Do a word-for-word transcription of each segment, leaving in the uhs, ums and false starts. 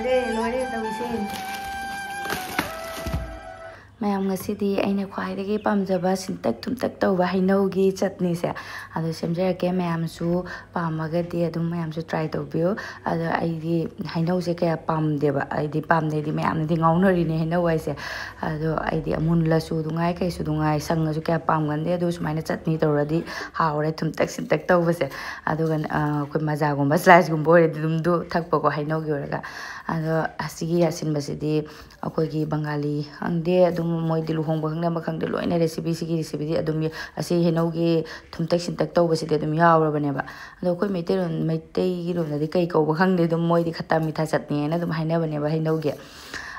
ꯂꯣꯏꯔꯦ, ꯂꯣꯏꯔꯦ ꯇꯧꯔꯤꯁꯦ꯫ ꯃꯌꯥꯝ, ꯉꯁꯤꯗꯤ ꯑꯩꯅ ꯈ꯭ꯋꯥꯏꯗꯒꯤ ꯄꯥꯝꯖꯕ ꯁꯤꯟꯇꯛ ꯊꯨꯝꯇꯛ ꯇꯧꯕ ꯍꯩꯅꯧꯒꯤ ꯆꯠꯅꯤꯁꯦ ꯑꯗꯨ ꯁꯦꯝꯖꯔꯛꯀꯦ꯫ ꯃꯌꯥꯝꯁꯨ ꯄꯥꯝꯃꯒꯗꯤ ꯑꯗꯨꯝ ꯃꯌꯥꯝꯁꯨ try ꯇꯧꯕꯤꯌꯨ꯫ ꯑꯗꯣ ꯑꯩꯗꯤ ꯍꯩꯅꯧꯁꯦ ꯀꯌꯥ ꯄꯥꯝꯗꯦꯕ, ꯑꯩꯗꯤ ꯄꯥꯝꯗꯦꯗꯤ ꯃꯌꯥꯝꯅꯗꯤ ꯉꯥꯎꯅꯔꯤꯅꯦ ꯍꯩꯅꯧ ꯍꯥꯏꯁꯦ꯫ ꯑꯗꯣ ꯑꯩꯗꯤ ꯑꯃꯨꯜꯂꯁꯨ ꯅꯨꯡꯉꯥꯏ, ꯀꯩꯁꯨ ꯅꯨꯡꯉꯥꯏ, ꯁꯪꯉꯁꯨ ꯀꯌꯥ ꯄꯥꯝꯒꯟꯗꯦ꯫ ꯑꯗꯨ ꯁꯨꯃꯥꯏꯅ ꯆꯠꯅꯤ ꯇꯧꯔꯗꯤ ꯍꯥꯎꯔꯦ, ꯊꯨꯝꯇꯛ ꯁꯤꯟꯇꯛ ꯇꯧꯕꯁꯦ꯫ ꯑꯗꯨꯒ ꯑꯩꯈꯣꯏ ꯃꯖꯥꯒꯨꯝꯕ sliceꯒꯨꯝꯕ ꯑꯣꯏꯔꯗꯤ ꯑꯗꯨꯝꯗꯨ ꯊꯛꯄꯀꯣ, ꯍꯩꯅꯧꯒꯤ ꯑꯣꯏꯔꯒ꯫ ꯑꯗꯣ ꯑꯁꯤꯒꯤ ꯑꯁꯤꯟꯕꯁꯤꯗꯤ ꯑꯩꯈꯣꯏꯒꯤ ꯕꯪꯒꯥꯂꯤ ꯈꯪꯗꯦ, ꯑꯗꯨꯝ ꯃꯣꯏꯗꯤ ꯂꯨꯍꯣꯡꯕ ꯈꯪꯗꯦ ꯑꯃ ꯈꯪꯗꯦ, ꯂꯣꯏꯅ recipe, ꯁꯤꯒꯤ recipeꯗꯤ ꯑꯗꯨꯝ ꯑꯁꯤ ꯍꯩꯅꯧꯒꯤ ꯊꯨꯝꯇꯛ ꯁꯤꯟꯇꯛ ꯇꯧꯕꯁꯤꯗꯤ ꯑꯗꯨꯝ ꯌꯥꯎꯔꯕꯅꯦꯕ꯫ ꯑꯗꯣ ꯑꯩꯈꯣꯏ ꯃꯩꯇꯩꯔꯣꯟ, ꯃꯩꯇꯩꯒꯤ ꯂꯣꯟꯗꯗꯤ ꯀꯩ ꯀꯧꯕ ꯈꯪꯗꯦ, ꯑꯗꯨꯝ ꯃꯣꯏꯗꯤ ꯈꯠꯇꯥ ꯃꯤꯊꯥ ꯆꯠꯅꯤ ꯍꯥꯏꯅ ꯑꯗꯨꯝ ꯍꯥꯏꯅꯕꯅꯦꯕ ꯍꯩꯅꯧꯒꯤ꯫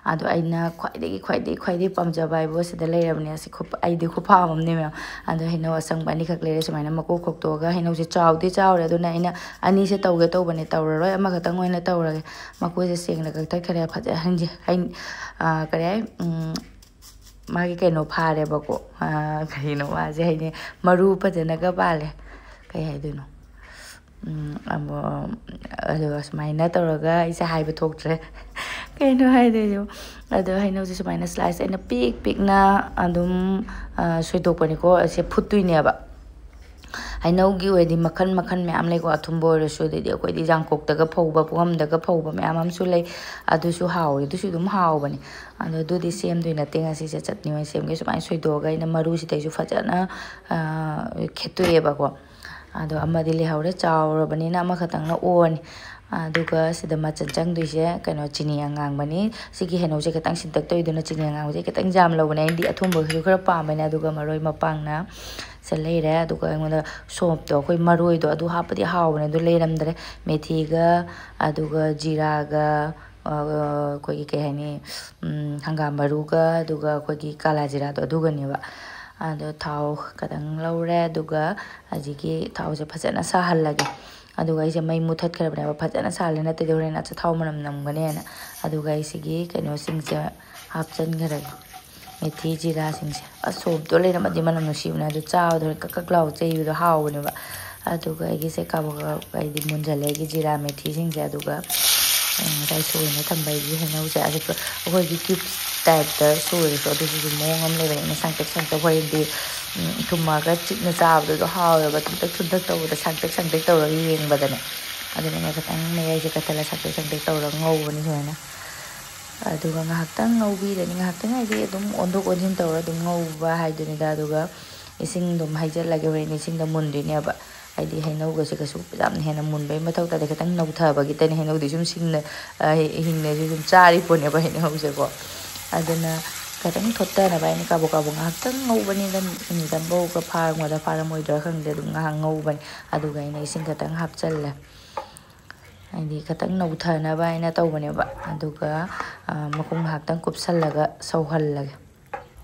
ꯑꯗꯣ ꯑꯩꯅ ꯈ꯭ꯋꯥꯏꯗꯒꯤ, ꯈ꯭ꯋꯥꯏꯗꯒꯤ, ꯈ꯭ꯋꯥꯏꯗꯒꯤ ꯄꯥꯝꯖꯕ ꯍꯥꯏꯕꯨ ꯁꯤꯗ ꯂꯩꯔꯕꯅꯦ꯫ ꯑꯁꯤ ꯈꯨꯞ-, ꯑꯩꯗꯤ ꯈꯨꯐꯥ ꯑꯃꯅꯦ ꯃꯌꯥꯝ꯫ ꯑꯗꯣ ꯍꯩꯅꯧ ꯑꯁꯪꯕ ꯑꯅꯤꯈꯛ ꯂꯩꯔꯦ꯫ ꯁꯨꯃꯥꯏꯅ ꯃꯀꯨ ꯈꯣꯛꯇꯣꯛꯑꯒ, ꯍꯩꯅꯧꯁꯦ ꯆꯥꯎꯗꯤ ꯆꯥꯎꯔꯦ, ꯑꯗꯨꯅ ꯑꯩꯅ ꯑꯅꯤꯁꯦ ꯇꯧꯒꯦ ꯇꯧꯕꯅꯦ, ꯇꯧꯔꯔꯣꯏ, ꯑꯃꯈꯛꯇꯪ ꯑꯣꯏꯅ ꯇꯧꯔꯒꯦ꯫ ꯃꯀꯨꯁꯦ ꯁꯦꯡꯅ ꯀꯛꯊꯠꯈꯔꯦ꯫ ꯐꯖ-, ꯍꯟꯖꯤ-, ꯍꯩ-, ꯑ, ꯀꯔꯤ ꯍꯥꯏ? ꯎꯝ, ꯃꯥꯒꯤ ꯀꯩꯅꯣ ꯐꯥꯔꯦꯕꯀꯣ꯫ ꯑ, ꯀꯔꯤꯅꯣ ꯃꯥꯁꯦ, ꯍꯥꯏꯗꯤ ꯃꯔꯨ ꯐꯖꯅꯒ ꯄꯥꯜꯂꯦ꯫ ꯀꯩ ꯍꯥꯏꯗꯣꯏꯅꯣ? ꯎꯝ, ꯑꯃ-, ꯑꯗꯨꯒ ꯁꯨꯃꯥꯏꯅ ꯇꯧꯔꯒ ꯑꯩꯁꯦ ꯍꯥꯏꯕ ꯊꯣꯛꯇ꯭ꯔꯦ꯫ ꯀꯩꯅꯣ ꯍꯥꯏꯗꯣꯏꯁꯦ? ꯑꯗꯣ ꯍꯩꯅꯧꯁꯦ ꯁꯨꯃꯥꯏꯅ slice ꯑꯩꯅ ꯄꯤꯛ ꯄꯤꯛꯅ ꯑꯗꯨꯝ, ꯑ, ꯁꯣꯏꯗꯣꯛꯄꯅꯤꯀꯣ꯫ ꯑꯁꯦ ꯐꯨꯠꯇꯣꯏꯅꯦꯕ꯫ ꯍꯩꯅꯧꯒꯤ ꯑꯣꯏꯔꯗꯤ ꯃꯈꯜ ꯃꯈꯜ ꯃꯌꯥꯝ ꯂꯩꯀꯣ, ꯑꯊꯨꯝꯕ ꯑꯣꯏꯔꯁꯨ, ꯑꯗꯩꯗꯤ ꯑꯩꯈꯣꯏꯗꯤ ꯌꯥꯡꯀꯣꯛꯇꯒ ꯐꯧꯕ, ꯄꯨꯈꯝꯗꯒ ꯐꯧꯕ ꯃꯌꯥꯝ ꯑꯃꯁꯨ ꯂꯩ꯫ ꯑꯗꯨꯁꯨ ꯍꯥꯎꯋꯦ, ꯑꯗꯨꯁꯨ ꯑꯗꯨꯝ ꯍꯥꯎꯕꯅꯦ꯫ ꯑꯗꯣ ꯑꯗꯨꯗꯤ ꯁꯦꯝꯗꯣꯏ ꯅꯠꯇꯦ ꯉꯁꯤꯁꯦ, ꯆꯠꯅꯤ ꯑꯣꯏꯅ ꯁꯦꯝꯒꯦ꯫ ꯁꯨꯃꯥꯏꯅ ꯁꯣꯏꯗꯣꯛꯑꯒ ꯑꯩꯅ ꯃꯔꯨꯁꯤꯗꯩꯁꯨ ꯐꯖꯅ, ꯑ, ꯈꯦꯠꯇꯣꯛꯑꯦꯕꯀꯣ꯫ ꯑꯗꯣ ꯑꯃꯗꯤ ꯂꯩꯍꯧꯔꯦ, ꯆꯥꯎꯔꯕꯅꯤꯅ ꯑꯃꯈꯛꯇꯪꯅ ꯑꯣꯔꯅꯤ꯫ ꯑꯗꯨꯒ ꯁꯤꯗ ꯃꯆꯜ ꯆꯪꯗꯣꯏꯁꯦ ꯀꯩꯅꯣ, ꯆꯤꯅꯤ ꯑꯉꯥꯡꯕꯅꯤ꯫ ꯁꯤꯒꯤ ꯍꯩꯅꯧꯁꯦ ꯈꯤꯇꯪ ꯁꯤꯟꯇꯛ ꯇꯧꯏꯗꯨꯅ ꯆꯤꯅꯤ ꯑꯉꯥꯡꯕꯁꯦ ꯈꯤꯇꯪ ꯌꯥꯝ ꯂꯧꯕꯅꯦ꯫ ꯑꯩꯗꯤ ꯑꯊꯨꯝꯕꯒꯤꯁꯨ ꯈꯔ ꯄꯥꯝꯕꯅꯦ꯫ ꯑꯗꯨꯒ ꯃꯔꯣꯏ ꯃꯄꯥꯡꯅ ꯁꯦ ꯂꯩꯔꯦ꯫ ꯑꯗꯨꯒ ꯑꯩꯉꯣꯟꯗ ꯁꯣꯞꯇꯣ, ꯑꯩꯈꯣꯏ ꯃꯔꯣꯏꯗꯣ ꯑꯗꯨ ꯍꯥꯞꯄꯗꯤ ꯍꯥꯎꯕꯅꯦ, ꯑꯗꯨ ꯂꯩꯔꯝꯗ꯭ꯔꯦ꯫ ꯃꯦꯊꯤꯒ, ꯑꯗꯨꯒ ꯖꯤꯔꯥꯒ, ꯑ, ꯑꯩꯈꯣꯏꯒꯤ ꯀꯩ ꯍꯥꯏꯅꯤ, ꯎꯝ, ꯍꯪꯒꯥꯝ ꯃꯔꯨꯒ, ꯑꯗꯨꯒ ꯑꯩꯈꯣꯏꯒꯤ ꯀꯥꯂꯥ ꯖꯤꯔꯥꯗꯣ ꯑꯗꯨꯒꯅꯦꯕ꯫ ꯑꯗꯣ ꯊꯥꯎ ꯈꯤꯇꯪ ꯂꯧꯔꯦ, ꯑꯗꯨꯒ ꯍꯧꯖꯤꯛꯀꯤ ꯊꯥꯎꯁꯦ ꯐꯖꯅ ꯁꯥꯍꯜꯂꯒꯦ꯫ ꯑꯗꯨꯒ ꯑꯩꯁꯦ ꯃꯩ ꯃꯨꯊꯠꯈ꯭ꯔꯕꯅꯦꯕ, ꯐꯖꯅ ꯁꯥꯍꯜꯂꯦ, ꯅꯠꯇ꯭ꯔꯗꯤ ꯍꯣꯔꯦꯟ ꯑꯆꯥꯊꯥꯎ ꯃꯅꯝ ꯅꯝꯒꯅꯦꯅ꯫ ꯑꯗꯨꯒ ꯑꯩ ꯁꯤꯒꯤ ꯀꯩꯅꯣꯁꯤꯡꯁꯦ ꯍꯥꯞꯆꯤꯟꯈ꯭ꯔꯒꯦ꯫ ꯃꯦꯊꯤ ꯖꯤꯔꯥꯁꯤꯡꯁꯦ꯫ ꯑꯁ, ꯁꯣꯞꯇꯣ ꯂꯩꯔꯝꯃꯗꯤ ꯃꯅꯝ ꯅꯨꯡꯁꯤꯕꯅꯦ, ꯑꯗꯨ ꯆꯥꯕꯗ ꯍꯣꯔꯦꯟ ꯀꯛ ꯀꯛ ꯂꯥꯎ ꯆꯩꯕꯗꯣ ꯍꯥꯎꯕꯅꯦꯕ꯫ ꯑꯗꯨꯒ ꯑꯩꯒꯤꯁꯦ ꯀꯥꯕꯛ ꯀꯥꯕꯛ ꯍꯥꯏꯗꯤ ꯃꯨꯟꯖꯜꯂꯦ ꯑꯩꯒꯤ ꯖꯤꯔꯥ ꯃꯦꯊꯤꯁꯤꯡꯁꯦ꯫ ꯑꯗꯨꯒ ꯉꯁꯥꯏ ꯁꯣꯏꯅ ꯊꯝꯕ ꯑꯩꯒꯤ ꯍꯩꯅꯧꯁꯦ꯫ ꯑꯗꯨꯒ ꯑꯩꯈꯣꯏꯒꯤ ꯀ꯭ꯌꯨꯕꯁ ꯇꯥꯏꯞꯇ ꯁꯣꯏꯔꯁꯨ ꯑꯗꯨꯁꯨ ꯃꯑꯣꯡ ꯑꯃ ꯂꯩꯕꯅꯤꯅ ꯁꯥꯡꯇꯛ ꯁꯥꯡꯇꯛ ꯍꯣꯔꯦꯟꯗꯤ ꯊꯨꯝꯃꯒ ꯆꯤꯛꯅ ꯆꯥꯕꯗꯨꯁꯨ ꯍꯥꯎꯋꯦꯕ꯫ ꯊꯨꯝꯇꯛ ꯊꯨꯝꯇꯛ ꯇꯧꯕꯗ ꯁꯥꯡꯇꯛ ꯁꯥꯡꯇꯛ ꯇꯧꯔꯒ ꯌꯦꯡꯕꯗꯅꯦ꯫ ꯑꯗꯨꯅ ꯑꯩꯅ ꯈꯤꯇꯪ ꯃꯌꯥꯏꯁꯦ ꯀꯠꯊꯠꯂ ꯁꯥꯡꯇꯛ ꯁꯥꯡꯇꯛ ꯇꯧꯔꯒ ꯉꯧꯕꯅꯤ ꯁꯨꯃꯥꯏꯅ꯫ ꯑꯗꯨꯒ ꯉꯥꯏꯍꯥꯛꯇꯪ ꯉꯧꯕꯤꯔꯅꯤ꯫ ꯉꯥꯏꯍꯥꯛꯇꯪ ꯍꯥꯏꯗꯤ ꯑꯗꯨꯝ ꯑꯣꯟꯊꯣꯛ ꯑꯣꯟꯁꯤꯟ ꯇꯧꯔ ꯑꯗꯨꯝ ꯉꯧꯕ ꯍꯥꯏꯗꯨꯅꯤꯗ꯫ ꯑꯗꯨꯒ ꯏꯁꯤꯡ ꯑꯗꯨꯝ ꯍꯩꯖꯤꯜꯂꯒꯦ꯫ ꯍꯣꯔꯦꯟ ꯏꯁꯤꯡꯗ ꯃꯨꯟꯗꯣꯏꯅꯦꯕ꯫ ꯍꯥꯏꯗꯤ ꯍꯩꯅꯧꯒꯁꯦ ꯀꯩꯁꯨ ꯌꯥꯝ ꯍꯦꯟꯅ ꯃꯨꯟꯕꯩ ꯃꯊꯧ ꯇꯥꯗꯦ꯫ ꯈꯤꯇꯪ ꯅꯧꯊꯕꯒꯤꯇꯅꯤ꯫ ꯍꯩꯅꯧꯗꯤ ꯁꯨꯝ ꯁꯤꯡꯅ, ꯍꯤꯡꯅꯁꯨ ꯁꯨꯝ ꯆꯥꯔꯤ ꯄꯣꯠꯅꯦꯕ ꯍꯩꯅꯧꯁꯦꯀꯣ꯫ ꯑꯗꯨꯅ ꯈꯤꯇꯪ ꯊꯣꯠꯇꯅꯕ ꯑꯩꯅ ꯀꯥꯕꯣꯛ ꯀꯥꯕꯣꯛ ꯉꯥꯏꯍꯥꯛꯇꯪ ꯉꯧꯕꯅꯤꯗ꯫ ꯃꯤꯅꯤꯠ ꯑꯃꯐꯥꯎꯒ ꯐꯥꯔꯝꯒꯗ꯭ꯔꯥ ꯐꯥꯔꯝꯃꯣꯏꯗ꯭ꯔꯥ ꯈꯪꯗꯦ꯫ ꯑꯗꯨꯝ ꯉꯥꯏꯍꯥꯛ ꯉꯧꯕꯅꯤ꯫ ꯑꯗꯨꯒ ꯑꯩꯅ ꯏꯁꯤꯡ ꯈꯤꯇꯪ ꯍꯥꯞꯆꯜꯂꯦ꯫ ꯍꯥꯏꯗꯤ ꯈꯤꯇꯪ ꯅꯧꯊꯅꯕ ꯍꯥꯏꯅ ꯇꯧꯕꯅꯦꯕ꯫ ꯑꯗꯨꯒ ꯃꯈꯨꯝ ꯉꯥꯏꯍꯥꯛꯇꯪ ꯀꯨꯞꯁꯜꯂꯒ ꯁꯧꯍꯜꯂꯒꯦ꯫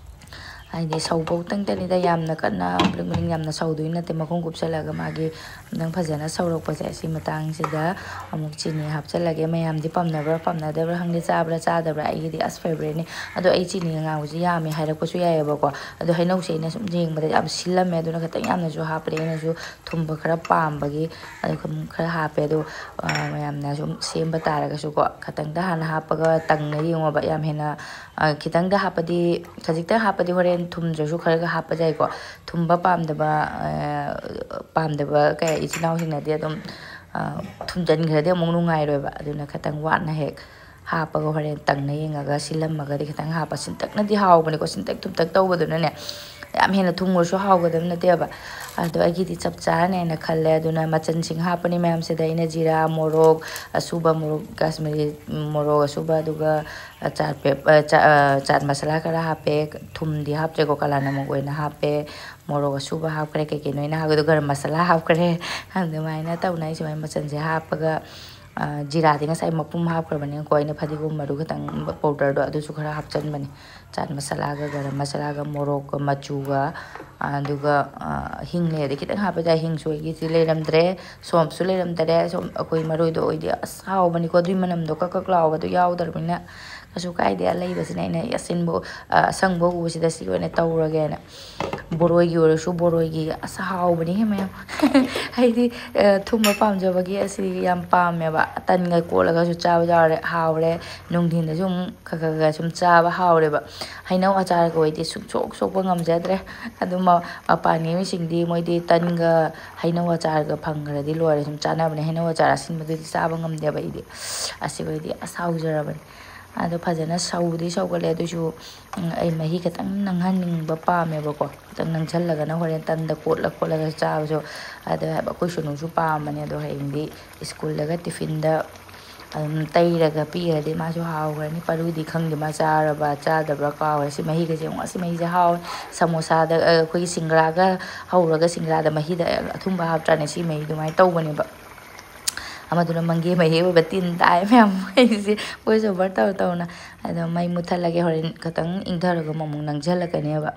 ꯍꯥꯏꯗꯤ ꯁꯧꯕꯧꯇꯪꯗꯅꯤꯗ, ꯌꯥꯝꯅ ꯀꯟꯅ ꯕ꯭ꯂꯤꯡ ꯕ꯭ꯂꯤꯡ ꯌꯥꯝꯅ ꯁꯧꯗꯣꯏ ꯅꯠꯇꯦ꯫ ꯃꯈꯨꯝ ꯀꯨꯞꯁꯜꯂꯒ ꯃꯥꯒꯤ ꯅꯪ ꯐꯖꯅ ꯁꯧꯔꯛꯄꯁꯦ, ꯑꯁꯤ ꯃꯇꯥꯡꯁꯤꯗ ꯑꯃꯨꯛ ꯆꯤꯅꯤ ꯍꯥꯞꯆꯜꯂꯒꯦ꯫ ꯃꯌꯥꯝꯗꯤ ꯄꯥꯝꯅꯕ꯭ꯔꯥ ꯄꯥꯝꯅꯗꯕ꯭ꯔꯥ ꯈꯪꯗꯦ, ꯆꯥꯕ꯭ꯔꯥ ꯆꯥꯗꯕ꯭ꯔꯥ? ꯑꯩꯒꯤꯗꯤ ꯑꯁ ꯐꯦꯕꯔꯦꯠꯅꯤ꯫ ꯑꯗꯣ ꯑꯩ ꯆꯤꯅꯤ ꯑꯉꯥꯡꯕꯁꯤ ꯌꯥꯝꯃꯤ ꯍꯥꯏꯔꯛꯄꯁꯨ ꯌꯥꯏꯑꯕꯀꯣ꯫ ꯑꯗꯣ ꯍꯩꯅꯧꯁꯦ ꯑꯩꯅ ꯁꯨꯝ ꯌꯦꯡꯕꯗ ꯌꯥꯝ ꯁꯤꯜꯂꯝꯃꯦ, ꯑꯗꯨꯅ ꯈꯤꯇꯪ ꯌꯥꯝꯅꯁꯨ ꯍꯥꯞꯄꯗꯤ ꯑꯩꯅꯁꯨ ꯊꯨꯝꯕ ꯈꯔ ꯄꯥꯝꯕꯒꯤ ꯑꯗꯨꯝ ꯈꯔ ꯍꯥꯞꯄꯦ꯫ ꯑꯗꯣ ꯃꯌꯥꯝꯅ ꯁꯨꯝ ꯁꯦꯝꯕ ꯇꯥꯔꯒꯁꯨꯀꯣ, ꯈꯤꯇꯪꯗ ꯍꯥꯟꯅ ꯍꯥꯞꯄꯒ ꯇꯪꯅ ꯌꯦꯡꯉꯣꯕ꯫ ꯌꯥꯝ ꯍꯦꯟꯅ ꯈꯤꯇꯪꯗ ꯍꯥꯞꯄꯗꯤ, ꯈꯖꯤꯛꯇꯪ ꯍꯥꯞꯄꯗꯤ ꯍꯣꯔꯦꯟ ꯊꯨꯝꯗ꯭ꯔꯁꯨ ꯈꯔꯒ ꯍꯥꯞꯄ ꯌꯥꯏꯀꯣ꯫ ꯊꯨꯝꯕ ꯄꯥꯝꯗꯕ ꯄꯥꯝꯗꯕ ꯀꯌꯥ ꯏꯆꯤꯟ ꯏꯅꯥꯎꯁꯤꯡꯅꯗꯤ ꯑꯗꯨꯝ ꯊꯨꯝꯖꯤꯟꯈ꯭ꯔꯗꯤ ꯑꯃꯨꯛ ꯅꯨꯡꯉꯥꯏꯔꯣꯏꯕ꯫ ꯑꯗꯨꯅ ꯈꯤꯇꯪ ꯋꯥꯠꯅ ꯍꯦꯛ ꯍꯥꯞꯄꯒ ꯍꯣꯔꯦꯟ ꯇꯪꯅ ꯌꯦꯡꯉꯒ ꯁꯤꯜꯂꯝꯃꯒꯗꯤ ꯈꯤꯇꯪ ꯍꯥꯞꯄ꯫ ꯁꯤꯟꯇꯛꯅꯗꯤ ꯍꯥꯎꯕꯅꯤꯀꯣ, ꯁꯤꯟꯇꯛ ꯊꯨꯝꯇꯛ ꯇꯧꯕꯗꯨꯅꯅꯦ꯫ ꯌꯥꯝ ꯍꯦꯟꯅ ꯊꯨꯝꯈ꯭ꯔꯁꯨ ꯍꯥꯎꯒꯗꯕ ꯅꯠꯇꯦꯕ꯫ ꯑꯗꯣ ꯑꯩꯒꯤꯗꯤ ꯆꯞ ꯆꯥꯔꯅꯦꯅ ꯈꯜꯂꯦ꯫ ꯑꯗꯨꯅ ꯃꯆꯜꯁꯤꯡ ꯍꯥꯞꯄꯅꯤ ꯃꯌꯥꯝꯁꯤꯗ ꯑꯩꯅ ꯖꯤꯔꯥ, ꯃꯣꯔꯣꯛ ꯑꯁꯨꯕ, ꯃꯣꯔꯣꯛ ꯀꯥꯁꯃꯤꯔꯤ ꯃꯣꯔꯣꯛ ꯑꯁꯨꯕ, ꯑꯗꯨꯒ ꯆꯥꯠ ꯄꯦꯞ-, ꯆꯥ-, ꯆꯥꯠ ꯃꯁꯥꯂꯥ ꯈꯔ ꯍꯥꯞꯄꯦ꯫ ꯊꯨꯝꯗꯤ ꯍꯥꯞꯇ꯭ꯔꯦꯀꯣ, ꯀꯥꯂꯥ ꯅꯃꯛ ꯑꯣꯏꯅ ꯍꯥꯞꯄꯦ꯫ ꯃꯣꯔꯣꯛ ꯑꯁꯨꯕ ꯍꯥꯞꯈ꯭ꯔꯦ, ꯀꯩꯀꯩꯅꯣ ꯑꯩꯅ ꯍꯥꯞꯄꯗꯣ, ꯒꯔꯝ ꯃꯁꯥꯂꯥ ꯍꯥꯞꯈ꯭ꯔꯦ꯫ ꯑꯗꯨꯃꯥꯏꯅ ꯇꯧꯅ ꯑꯩ ꯁꯨꯃꯥꯏꯅ ꯃꯆꯜꯁꯦ ꯍꯥꯞꯄꯒ, ꯖꯤꯔꯥꯗꯤ ꯉꯁꯥꯏ ꯃꯄꯨꯝ ꯍꯥꯞꯈ꯭ꯔꯕꯅꯤꯅꯀꯣ, ꯑꯩꯅ ꯐꯗꯤꯒꯣꯝ ꯃꯔꯨ ꯈꯛꯇꯪ ꯄꯥꯎꯗꯔꯗꯣ ꯑꯗꯨꯁꯨ ꯈꯔ ꯍꯥꯞꯆꯤꯟꯕꯅꯦ꯫ ꯆꯥꯠ ꯃꯁꯥꯂꯥꯒ ꯒꯔꯝ ꯃꯁꯥꯂꯥꯒ ꯃꯣꯔꯣꯛꯀ ꯃꯆꯨꯒ, ꯑꯗꯨꯒ ꯍꯤꯡ ꯂꯩꯔꯗꯤ ꯈꯤꯇꯪ ꯍꯥꯞꯄ ꯌꯥꯏ꯫ ꯍꯤꯡꯁꯨ ꯑꯩꯒꯤꯁꯤ ꯂꯩꯔꯝꯗ꯭ꯔꯦ, ꯁꯣꯝꯁꯨ ꯂꯩꯔꯝꯗꯔꯦ꯫ ꯁꯣꯝ ꯑꯩꯈꯣꯏ ꯃꯔꯣꯏꯗꯣ ꯑꯣꯏꯗꯤ ꯑꯁ ꯍꯥꯎꯕꯅꯤꯀꯣ, ꯑꯗꯨꯏ ꯃꯅꯝꯗꯣ ꯀꯛ ꯀꯛ ꯂꯥꯎꯕꯗꯣ ꯌꯥꯎꯗ꯭ꯔꯕꯅꯤꯅ꯫ ꯀꯩꯁꯨ ꯀꯥꯏꯗꯦ, ꯑꯂꯩꯕꯁꯤꯅ ꯑꯩꯅ ꯑꯁꯤꯟꯕ, ꯑ, ꯑꯁꯪꯕ ꯎꯕꯁꯤꯗ ꯁꯤ ꯑꯣꯏꯅ ꯇꯧꯔꯒꯦꯅ꯫ ꯕꯣꯔꯣꯏꯒꯤ ꯑꯣꯏꯔꯁꯨ, ꯕꯣꯔꯣꯏꯒꯤ ꯑꯁ ꯍꯥꯎꯕꯅꯤꯍꯦ ꯃꯌꯥꯝ꯫ ꯑꯩꯗꯤ, ꯑ, ꯊꯨꯝꯕ ꯄꯥꯝꯖꯕꯒꯤ ꯑꯁꯤ ꯌꯥꯝ ꯄꯥꯝꯃꯦꯕ꯫ ꯇꯟꯒ ꯀꯣꯠꯂꯒꯁꯨ ꯆꯥꯕ ꯌꯥꯎꯔꯦ, ꯍꯥꯎꯔꯦ꯫ ꯅꯨꯡꯊꯤꯟꯗꯁꯨ ꯑꯃꯨꯛ ꯈꯔ ꯈꯔ ꯈꯔ ꯁꯨꯝ ꯆꯥꯕ ꯍꯥꯎꯔꯦꯕ꯫ ꯍꯩꯅꯧ ꯑꯆꯥꯔꯒ ꯑꯣꯏꯗꯤ ꯁꯨꯡꯁꯣꯛ ꯁꯣꯛꯄ ꯉꯝꯖꯗ꯭ꯔꯦ꯫ ꯑꯗꯨ ꯃ-, ꯃꯄꯥꯟꯒꯤ ꯃꯤꯁꯤꯡꯗꯤ ꯃꯣꯏꯗꯤ ꯇꯟꯒ ꯍꯩꯅꯧ ꯑꯆꯥꯔꯒ ꯐꯪꯈ꯭ꯔꯗꯤ ꯂꯣꯏꯔꯦ, ꯁꯨꯝ ꯆꯥꯅꯕꯅꯦ꯫ ꯍꯩꯅꯧ ꯑꯆꯥꯔ ꯑꯁꯤꯟꯕꯗꯨꯗꯤ ꯆꯥꯕ ꯉꯝꯗꯦꯕ ꯑꯩꯗꯤ꯫ ꯑꯁꯤꯈꯩꯗꯤ ꯑꯁ ꯍꯥꯎꯖꯔꯕꯅꯤ꯫ ꯑꯗꯣ ꯐꯖꯅ ꯁꯧꯕꯗꯤ ꯁꯧꯒꯠꯂꯦ, ꯑꯗꯨꯏꯁꯨ, ꯎꯝ, ꯑꯩ ꯃꯍꯤ ꯈꯤꯇꯪ ꯅꯪꯍꯟꯅꯤꯡꯕ ꯄꯥꯝꯃꯦꯕꯀꯣ꯫ ꯈꯤꯇꯪ ꯅꯪꯁꯜꯂꯒꯅ ꯍꯣꯔꯦꯟ ꯇꯟꯗ ꯀꯣꯠꯂ ꯈꯣꯠꯂꯒ ꯆꯥꯕꯁꯨ꯫ ꯑꯗꯣ ꯑꯩꯈꯣꯏ ꯁꯨꯅꯨꯁꯨ ꯄꯥꯝꯕꯅꯦ꯫ ꯑꯗꯣ ꯍꯌꯦꯡꯗꯤ ꯁ꯭ꯀꯨꯜꯗꯒ ꯇꯤꯐꯤꯟꯗ ꯑꯗꯨꯝ ꯇꯩꯔꯒ ꯄꯤꯔꯗꯤ ꯃꯥꯁꯨ ꯍꯥꯎꯈ꯭ꯔꯅꯤ꯫ ꯄꯔꯨꯗꯤ ꯈꯪꯗꯦ ꯃꯥ ꯆꯥꯔꯕ ꯆꯥꯗꯕ꯭ꯔꯥ ꯀꯥꯎꯔꯦ꯫ ꯁꯤ ꯃꯍꯤꯒꯁꯦ ꯌꯦꯡꯉꯣ, ꯑꯁꯤ ꯃꯍꯤꯁꯦ ꯍꯥꯎꯋꯦ꯫ ꯁꯃꯣꯁꯥꯗ, ꯑ, ꯑꯩꯈꯣꯏꯒꯤ ꯁꯤꯡꯒ꯭ꯔꯥꯒ ꯍꯧꯔꯒ ꯁꯤꯡꯒ꯭ꯔꯥꯗ ꯃꯍꯤꯗ ꯑꯊꯨꯝꯕ ꯍꯥꯞꯇ꯭ꯔꯥꯅꯦ? ꯁꯤ ꯃꯍꯤ ꯑꯗꯨꯃꯥꯏꯅ ꯇꯧꯕꯅꯦꯕ꯫ ꯑꯃꯗꯨꯅ ꯃꯪꯒꯦ ꯃꯍꯤ ꯑꯣꯏꯕ ꯇꯤꯟ ꯇꯥꯏ ꯃꯌꯥꯝ꯫ ꯑꯩꯁꯦ voice over ꯇꯧ ꯇꯧꯅ꯫ ꯑꯗꯣ ꯃꯩ ꯃꯨꯠꯊꯠꯂꯒꯦ, ꯍꯣꯔꯦꯟ ꯈꯤꯇꯪ ꯏꯪꯊꯔꯒ ꯑꯃꯨꯛ ꯅꯪꯁꯤꯜꯂꯛꯀꯅꯦꯕ꯫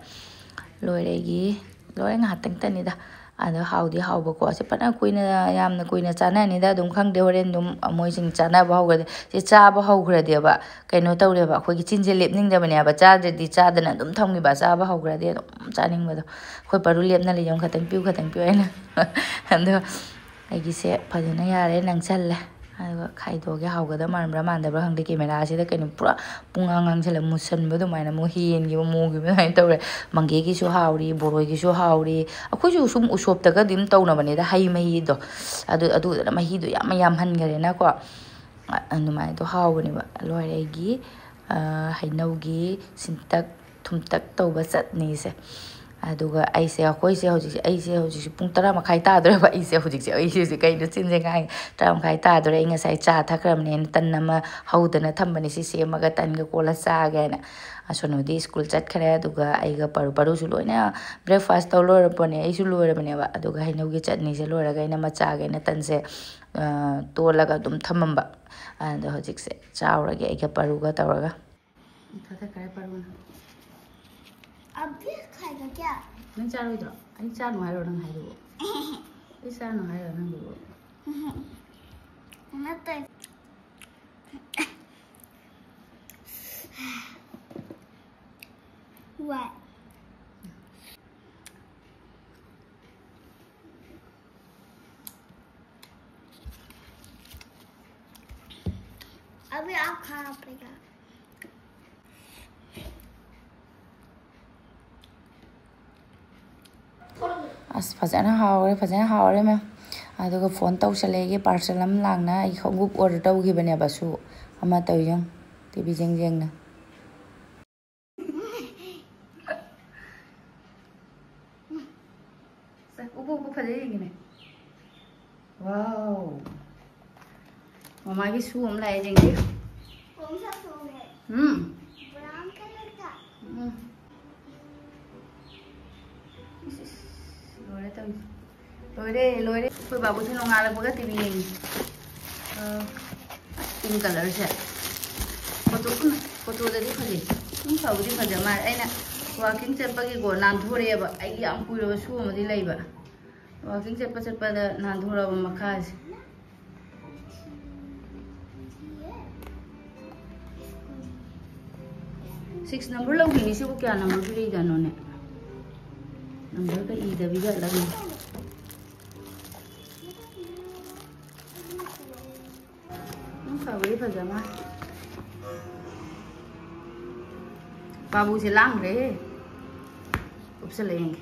ꯂꯣꯏꯔꯦ ꯑꯩꯒꯤ, ꯂꯣꯏꯔꯦ ꯉꯥꯏꯍꯥꯛꯇꯪꯇꯅꯤꯗ꯫ ꯑꯗꯣ ꯍꯥꯎꯗꯤ ꯍꯥꯎꯕꯀꯣ꯫ ꯁꯤ ꯐꯅ ꯀꯨꯏꯅ, ꯌꯥꯝꯅ ꯀꯨꯏꯅ ꯆꯥꯅꯅꯤꯗ ꯑꯗꯨꯝ ꯈꯪꯗꯦ꯫ ꯍꯣꯔꯦꯟ ꯑꯗꯨꯝ ꯃꯣꯏꯁꯤꯡ ꯆꯥꯅꯕ ꯍꯧꯈ꯭ꯔꯗꯤ, ꯁꯤ ꯆꯥꯕ ꯍꯧꯈ꯭ꯔꯗꯤꯕ ꯀꯩꯅꯣ ꯇꯧꯔꯦꯕ, ꯑꯩꯈꯣꯏꯒꯤ ꯆꯤꯟꯁꯦ ꯂꯦꯞꯅꯤꯡꯗꯕꯅꯦꯕ꯫ ꯆꯥꯗ꯭ꯔꯗꯤ ꯆꯥꯗꯅ ꯑꯗꯨꯝ ꯊꯝꯈꯤꯕ, ꯆꯥꯕ ꯍꯧꯈ꯭ꯔꯗꯤ ꯑꯗꯨꯝ ꯆꯥꯅꯤꯡꯕꯗꯣ꯫ ꯑꯩꯈꯣꯏ ꯄꯔꯨ ꯂꯦꯞꯅ ꯂꯩꯌꯣ, "ꯈꯇꯪ ꯄꯤꯌꯨ, ꯈꯇꯪ ꯄꯤꯌꯨ" ꯍꯥꯏꯅ꯫ ꯑꯗꯣ ꯑꯩꯒꯤꯁꯦ ꯐꯖꯅ ꯌꯥꯔꯦ, ꯅꯪꯁꯜꯂꯦ꯫ ꯑꯗꯨꯒ ꯈꯥꯏꯗꯣꯛꯑꯒꯦ꯫ ꯍꯥꯎꯒꯗꯕ ꯃꯥꯟꯕ꯭ꯔꯥ ꯃꯥꯟꯗꯕ꯭ꯔꯥ ꯈꯪꯗꯦ, ꯀꯦꯃꯦꯔꯥꯁꯤꯗ ꯀꯩꯅꯣ ꯄꯨꯔꯥ ꯄꯨꯡꯉꯥꯡ ꯉꯥꯡꯁꯜꯂꯦ, ꯃꯨꯁꯟꯕ ꯑꯗꯨꯃꯥꯏꯅ ꯑꯃꯨꯛ ꯍꯦꯟꯈꯤꯕ, ꯃꯨꯈꯤꯕ ꯑꯗꯨꯃꯥꯏꯅ ꯇꯧꯔꯦ꯫ ꯃꯪꯒꯦꯒꯤꯁꯨ ꯍꯥꯎꯔꯤ, ꯕꯣꯔꯣꯏꯒꯤꯁꯨ ꯍꯥꯎꯔꯤ꯫ ꯑꯩꯈꯣꯏꯁꯨ ꯁꯨꯝ ꯎꯁꯣꯞꯇꯒ ꯑꯗꯨꯝ ꯇꯧꯅꯕꯅꯤꯗ, ꯍꯩ ꯃꯍꯤꯗꯣ꯫ ꯑꯗꯨ, ꯑꯗꯨꯗꯨꯅ ꯃꯍꯤꯗꯣ ꯌꯥꯝ ꯌꯥꯝꯍꯟꯈꯔꯦꯅꯀꯣ꯫ ꯑꯗꯨꯃꯥꯏꯅ ꯇꯧ ꯍꯥꯎꯕꯅꯦꯕ꯫ ꯂꯣꯏꯔꯦ ꯑꯩꯒꯤ, ꯑ, ꯍꯩꯅꯧꯒꯤ ꯁꯤꯟꯇꯛ ꯊꯨꯝꯇꯛ ꯇꯧꯕ ꯆꯠꯅꯤꯁꯦ꯫ ꯑꯗꯨꯒ ꯑꯩꯁꯦ, ꯑꯩꯈꯣꯏꯁꯦ ꯍꯧꯖꯤꯛꯁꯦ, ꯑꯩꯁꯦ ꯍꯧꯖꯤꯛꯁꯦ ꯄꯨꯡ ꯇꯔꯥ ꯃꯈꯥꯏ ꯇꯥꯗꯣꯔꯦꯕ꯫ ꯑꯩꯁꯦ ꯍꯧꯖꯤꯛꯁꯦ, ꯑꯩꯁꯦ ꯍꯧꯖꯤꯛ ꯀꯩꯅꯣ ꯆꯤꯟꯁꯦ ꯉꯥꯡꯉꯤ, ꯇꯔꯥ ꯃꯈꯥꯏ ꯇꯥꯗꯣꯔꯦ꯫ ꯑꯩ ꯉꯁꯥꯏ ꯆꯥ ꯊꯛꯈ꯭ꯔꯕꯅꯦ, ꯑꯩꯅ ꯇꯟ ꯑꯃ ꯍꯧꯗꯅ ꯊꯝꯕꯅꯦ꯫ ꯁꯤ ꯁꯦꯝꯃꯒ ꯇꯟꯒ ꯀꯣꯠꯂ ꯆꯥꯒꯦ ꯍꯥꯏꯅ꯫ ꯑꯁꯣꯅꯨꯗꯤ ꯁ꯭ꯀꯨꯜ ꯆꯠꯈ꯭ꯔꯦ, ꯑꯗꯨꯒ ꯑꯩꯒ ꯄꯔꯨ, ꯄꯔꯨꯁꯨ ꯂꯣꯏꯅ breakfast ꯇꯧ ꯂꯣꯏꯔꯕꯅꯦ, ꯑꯩꯁꯨ ꯂꯣꯏꯔꯕꯅꯦꯕ꯫ ꯑꯗꯨꯒ ꯍꯩꯅꯧꯒꯤ ꯆꯠꯅꯤꯁꯦ ꯂꯣꯏꯔꯒ ꯑꯩꯅ ꯃꯆꯥꯒꯦꯅ ꯇꯟꯁꯦ, ꯑ, ꯇꯣꯠꯂꯒ ꯑꯗꯨꯝ ꯊꯝꯃꯝꯕ꯫ ꯑꯗꯣ ꯍꯧꯖꯤꯛꯁꯦ ꯆꯥꯎꯔꯒꯦ ꯑꯩꯒ ꯄꯔꯨꯒ ꯇꯧꯔꯒ꯫ ꯀꯛꯊꯠꯈ꯭ꯔꯦ ꯄꯔꯨꯅ꯫ अब भी खाएगा क्या? ꯅꯪ ꯆꯥꯔꯣꯏꯗ꯭ꯔꯣ? ꯑꯩ ꯆꯥꯅꯨ ꯍꯥꯏꯔꯣ ꯅꯪ ꯍꯥꯏꯗꯨꯕꯨ? ꯑꯩ ꯆꯥꯅꯨ ꯍꯥꯏꯔꯣ ꯅꯪꯗꯨꯕꯨ? ꯅꯠꯇꯦ꯫ What? अभी आप खाना पड़ेगा। ꯑꯁ, ꯐꯖꯅ ꯍꯥꯎꯔꯦ, ꯐꯖꯅ ꯍꯥꯎꯔꯦ ꯃꯦꯝ꯫ ꯑꯗꯨꯒ ꯐꯣꯟ ꯇꯧꯁꯜꯂꯛꯑꯦ, ꯄꯥꯔꯁꯦꯜ ꯑꯃ ꯂꯥꯛꯅ꯫ ꯑꯩ ꯈꯣꯡꯎꯞ ꯑꯣꯔꯗꯔ ꯇꯧꯈꯤꯕꯅꯦꯕ꯫ ꯁꯨ ꯑꯃ ꯇꯧ ꯌꯦꯡꯉꯨ, ꯇꯤ ꯚꯤ ꯌꯦꯡ ꯌꯦꯡꯅ꯫ ꯁꯦ, ꯎꯞꯄꯨ, ꯎꯞꯄꯨ, ꯐꯖꯩ ꯌꯦꯡꯒꯦꯅꯦ꯫ ꯋꯥꯎ꯫ ꯃꯃꯥꯒꯤ ꯁꯨ ꯑꯃ ꯂꯥꯛꯑꯦ, ꯌꯦꯡꯁꯤ꯫ कौन सा सो है? ꯎꯝ꯫ ब्राउन कलर का। ꯎꯝ꯫ ꯏꯁ, ꯏꯁ, ꯂꯣꯏꯔꯦ ꯇꯧꯔꯤꯁꯦ꯫ ꯂꯣꯏꯔꯦ, ꯂꯣꯏꯔꯦ꯫ ꯑꯩꯈꯣꯏ ꯕꯥꯕꯨꯁꯨ ꯅꯣꯡꯉꯥꯜꯂꯛꯄꯒ ꯇꯤ ꯚꯤ ꯌꯦꯡꯉꯤ꯫ ꯑ, ꯑꯁ, ꯄꯤꯡ ꯀꯂꯔꯁꯦ꯫ ꯐꯣꯇꯣ, ꯎꯝ, ꯐꯣꯇꯣꯗꯗꯤ ꯐꯖꯩ꯫ ꯎꯝ, ꯐꯕꯨꯗꯤ ꯐꯖ ꯃꯥꯜꯂꯦ꯫ ꯑꯩꯅ ꯋꯥꯀꯤꯡ ꯆꯠꯄꯒꯤꯀꯣ ꯅꯥꯟꯊꯣꯔꯛꯑꯦꯕ꯫ ꯑꯩꯒꯤ ꯌꯥꯝ ꯀꯨꯏꯔꯕ ꯁꯨ ꯑꯃꯗꯤ ꯂꯩꯕ꯫ ꯋꯥꯀꯤꯡ ꯆꯠꯄ ꯆꯠꯄꯗ ꯅꯥꯟꯊꯣꯔꯛꯑꯕ ꯃꯈꯥꯁꯦ꯫ Six number ꯂꯧꯈꯤꯅꯤ꯫ ꯁꯤꯕꯨ ꯀꯌꯥ ꯅꯝꯕꯔ ꯄꯤꯔꯛꯏꯖꯥꯠꯅꯣꯅꯦ? ꯅꯝꯕꯔꯒ ꯏꯗꯕꯤ ꯖꯥꯠꯂꯅꯦ? ꯎꯝ, ꯐꯕꯨꯗꯤ ꯐꯖ ꯃꯥꯜꯂꯦ꯫ ꯕꯥꯕꯨꯁꯦ ꯂꯥꯡꯈ꯭ꯔꯦꯍꯦ꯫ ꯎꯞꯁꯜꯂ ꯌꯦꯡꯒꯦ꯫